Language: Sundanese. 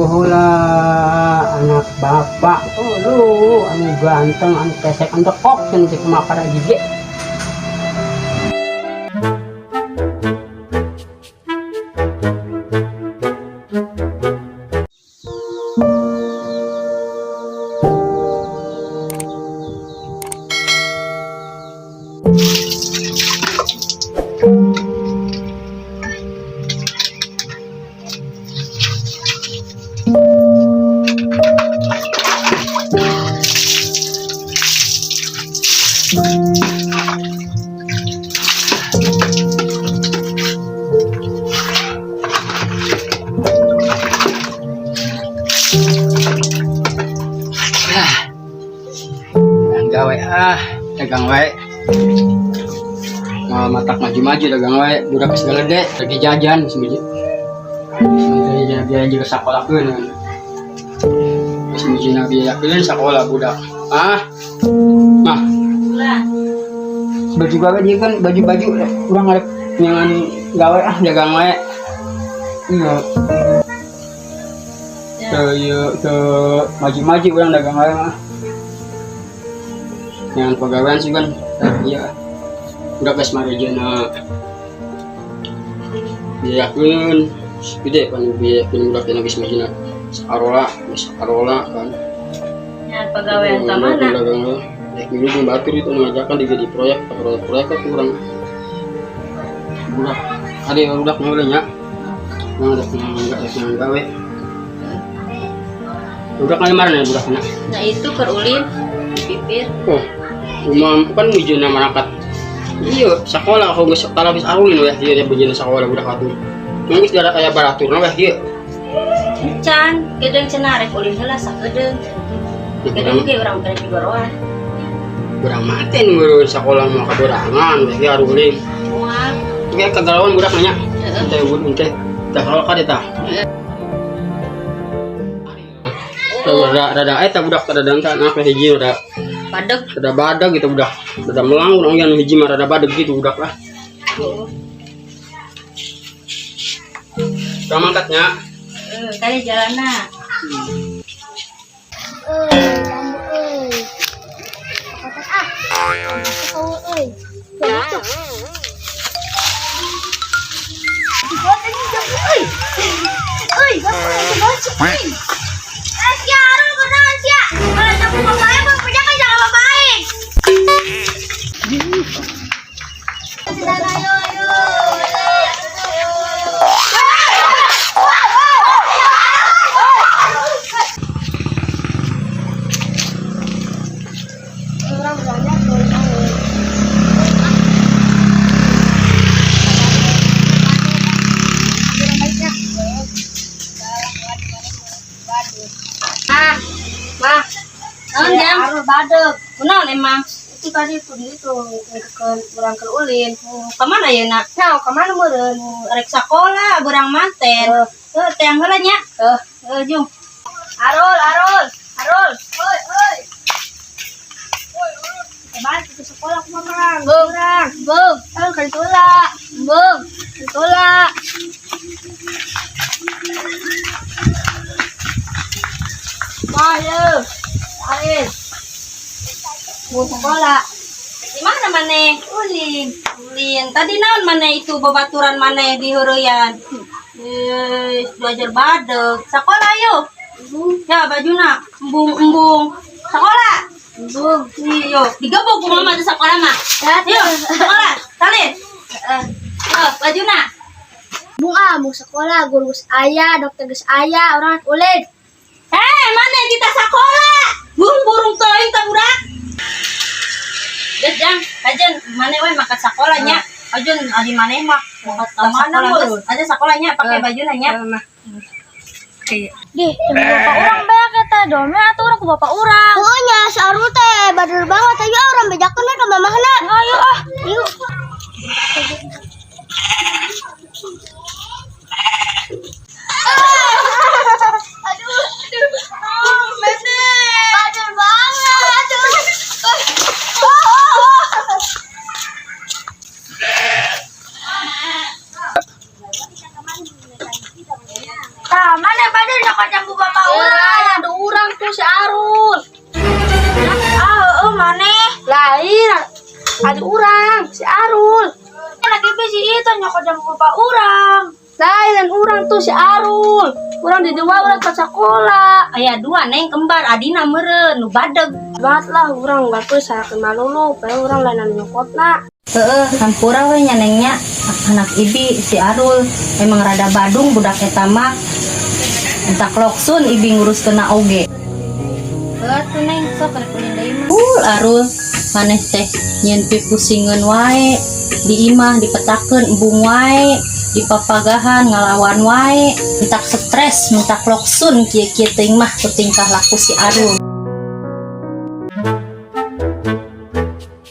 Hula anak bapak, oh lu anu ganteng, anu pesek, anu kok cenah cek mah pada gigi. Ah, gawe ah, dagang wae. Mau matak maju-maju dagang wae, budak geus galede, lagi jajan geus miji. Geus biaya juga sakolakeun. Geus mijina biayakeun sakola budak. Ah. Mah, Lah, baju gawe dia kan baju-baju urang arek nyangan gawe ah dagang wae. Iya. Ke ieu ke maju-maju urang dagang wae mah. Nyangan pagawean sih kan. Iya. Udah geus marejena biayakeun gede kan biayakeun budak teh geus majina sarola geus sarola kan. Ya pegawaian ka mana? Dagang wae. Rek milu jeung batur itu ngajakan di jadi proyek proyek proyek kan kurang budak ada yang budak mulai nya nah rek enggak rek gawe budak kali mana ya budak na. Nah itu keur ulin di pipir. Oh, umam kan mijina marakat iya sekolah aku geus sekolah geus arulin weh ieu dia sekolah budak atuh geus darah aya baraturna weh ieu. Can, kedeung cenah rek ulin heula sakedeung. Kedeung ge urang teh digoroan. Urang mate nu sekolah mah kaberangan weh ieu arulin. Moal. Ge kagalawan budak nanya. Heeh. Teh ulin teh teh kalau ka tah. Rada rada eta budak rada entah nah hiji rada Padeg. Rada badag gitu budak. Rada melang urang yang hiji mah rada badag gitu budak lah. Heeh. Urang mangkatnya. Heeh, kali jalanna. Euy, jambu euy. Kotak ah. Masuk kau euy. Tuh. Dibuat ini jambu euy. Euy, jambu euy, masuk euy. Eh, sia, Arul kunaon sia? Kalau jambu bapak aing, punya kan jangan bapak aing. Ayo, ayo. Orang banyak Ah, mah. Naon jam? Arul badeg. Kunaon emang? Itu tadi tuh itu ke urang keur ulin. Ka mana ayeuna? Nah, ka mana meureun? Rek sakola berang manten. Heuh, teang heula nya. Heuh. Heuh, jung. Arul, Arul, Arul. Oi, oi. Balik ke sekolah aku mah. Bung. Urang. Bung, Arul kan tula. bung. Tula. Mah, yo. Arin. Mau sekolah. Di mana maneh? Ulin. Ulin. Tadi naon maneh itu babaturan maneh di heureyan? Eh, belajar badeg. Sekolah yuk. Ya bajuna embung-embung. Sekolah. Bung. Iyo, digebuk ku mama di sekolah mah. Yuk, sekolah. Salin. Heeh. Yo, bajuna. Bung ah, mau sekolah, guru geus aya, dokter geus aya, urang ulin. Eh, mana kita sekolah? Burung-burung teuing tah budak. Geus jang, kajen maneh we makan sekolahnya. Ajeun ari maneh mah makan Ka mana sekolah geus. meureun? Aja sekolahnya pakai Eh. bajuna nya. Dih, temen bapak urang beak eta dome atuh urang ku bapak urang. Heuh nya si Arul teh badul banget ayo urang bejakeun we ka mamahna. Ayo ah, yuk. Aduh, aduh. Oh, mene. Badul banget. Tah, mana badul nyokot jambu Adi urang, si Arul. Anak ibu si itu nyokot jambu bapak urang. Lain urang tuh si Arul. Urang di dua urang ke sekolah. Aya dua, Neng, kembar adina meureun nu badeg. Banget lah urang bagus saya malu lu, bae urang lain anu nyokotna. Heeh, hampura we nya, Neng, nya. Anak ibi si Arul emang rada badung budak eta mah. Entak loksun ibi nguruskeunna oge. Heuh tuh, Neng, sok rek ulin deui mah. Arul, maneh teh nyieun pipusingeun wae di imah dipetakeun embung wae, dipapagahan ngalawan wae, entak stres, entak loksun kieu-kieu teuing mah ku tingkah laku si Arul.